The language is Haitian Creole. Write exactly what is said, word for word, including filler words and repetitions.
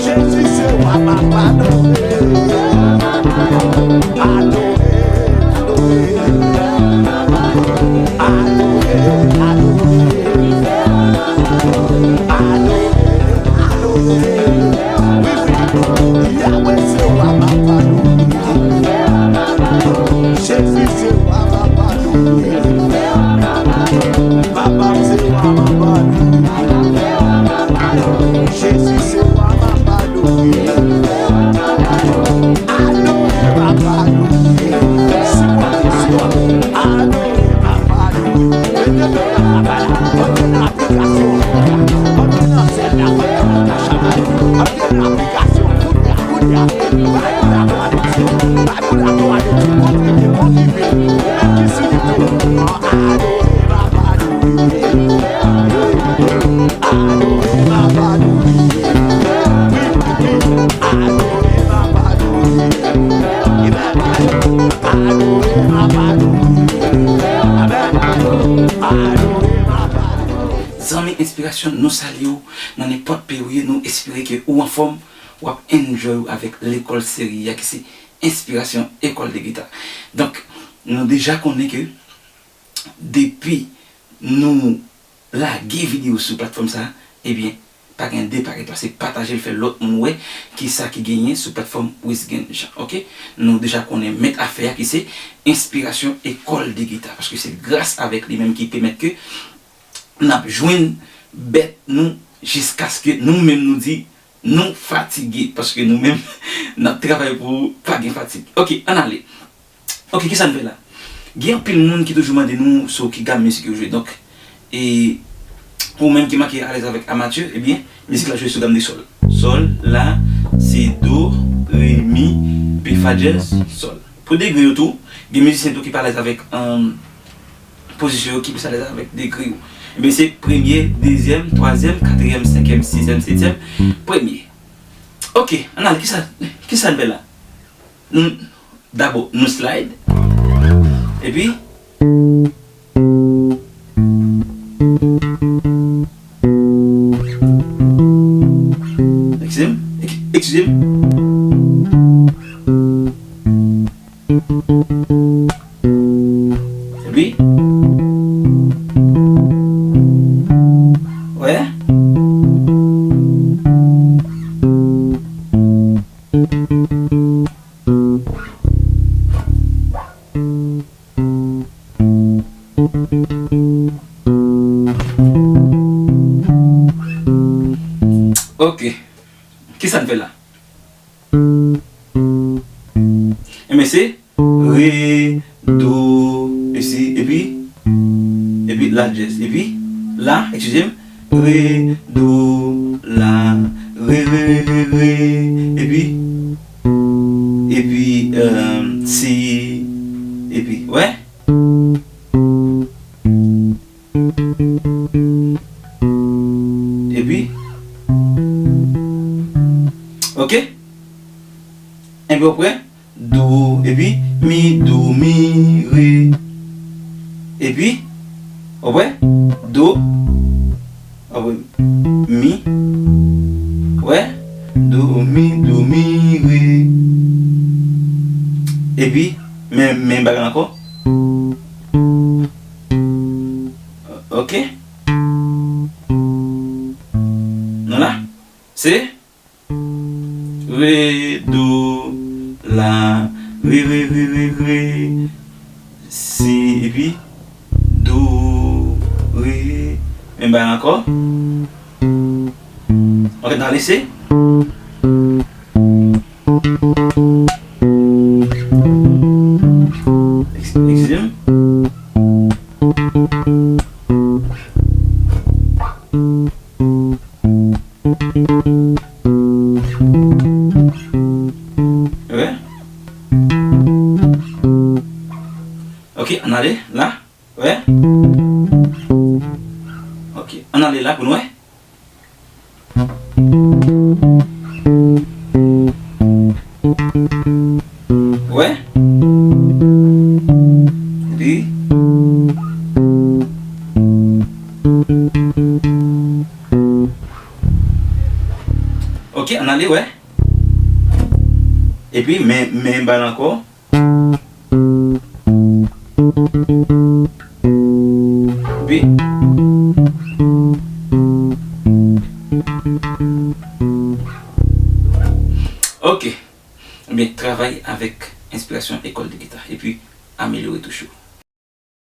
Jezi se wa, m ap adore. Adore, adore. Adore, adore. Adore, adore. Wi, wi. Yahweh se wa, m ap adore. Jezi se wa, m ap adore. Papa m se wa, m ap adore. Jezi se wa, m ap adore. Adore, m ap adore. Sipòte, sipòte. Adore, m ap adore. Mete men nan travay la. Antre nan aplikasyon. Antre nan zèl la. Antre nan kachanay. Antre nan aplikasyon. Kounye a, kounye a. Bay moun la glwa de Dye. Bay moun la glwa de Dye. Kontribye, kontribye. Ou menm ki sou YouTube. Adore, m ap adore. Adore, m ap adore. Wi, wi, wi. Adore, m ap adore. Amen. Adore, m ap adore. Amen. Adore, m ap adore. Zanmi Enspirasyon, nou salye w nan nenpòt peyi w ye. Nou espere ke ou anfòm, w ap enjoy w avèk lekòl seri a ki se Enspirasyon Ecole de Guitare. Donk, nou deja konnen ke depi nou lage videyo sou platfòm sa a, ebyen, pa gen de pa gen twa, se pataje l, fè lòt moun wè kisa ki genyen sou platfòm Wisgen Jean, oke? Nou deja konnen mèt afè a ki se Enspirasyon Ecole de Guitare, paske se gras avèk li menm ki pèmèt ke n ap jwenn bèt nou jiskaske nou menm nou di nou fatige, paske nou menm n ap travay pou pa gen fatig. Oke, ann ale. Oke, kisa n fè la? Gen anpil moun ki toujou mande nou sou ki gam mizik yo jwe. Donk, e, ou menm ki manke alèz avèk amatye, ebyen, mizik la jwe sou gam de sòl. Sòl, la, si, do, re, mi, pe, fa dyèz, sòl. Pou degre yo tou, gen mizisyen tou ki pa alèz avèk, um, pozisyon yo, ki plis alèz avèk degre yo. Ebyen, se premye, dezyèm, twazyèm, katriyèm, senkyèm, sizyèm, setyèm, premye. Oke, ann ale, kisa, kisa n fè la? Nou, dabò, nou slide. Epi, eskize m, ek-, eskize m. Epi, wè. Ok. Kisa n fè la? Enben, se re, do, e si, epi, epi la dyèz, epi la, eskize m, re, do, la, re, re, re, re, re, epi, epi, euh, si, epi, wè. Epi, ok. Enben, w ap wè, do, epi, mi, do, mi, re. Epi, w ap wè, do, w ap wè, mi, wè, do, mi, do, mi, re. Epi, men, men bagay ankò. Ok. Nou la. Se re, do, la, re, re, re, re, re, si, epi do, re, men bagay ankò. Ok, n ale se. Ex-, eskize m. Ok. Ok, ann ale la. Wè. Ok, ann ale la pou nou wè. Wè. Epi. Ok, ann ale wè. Epi, men, men bal ankò. Epi. Ok. Ebyen, travay avèk enspirasyon ekòl de gita. Epi, amelyore touch ou.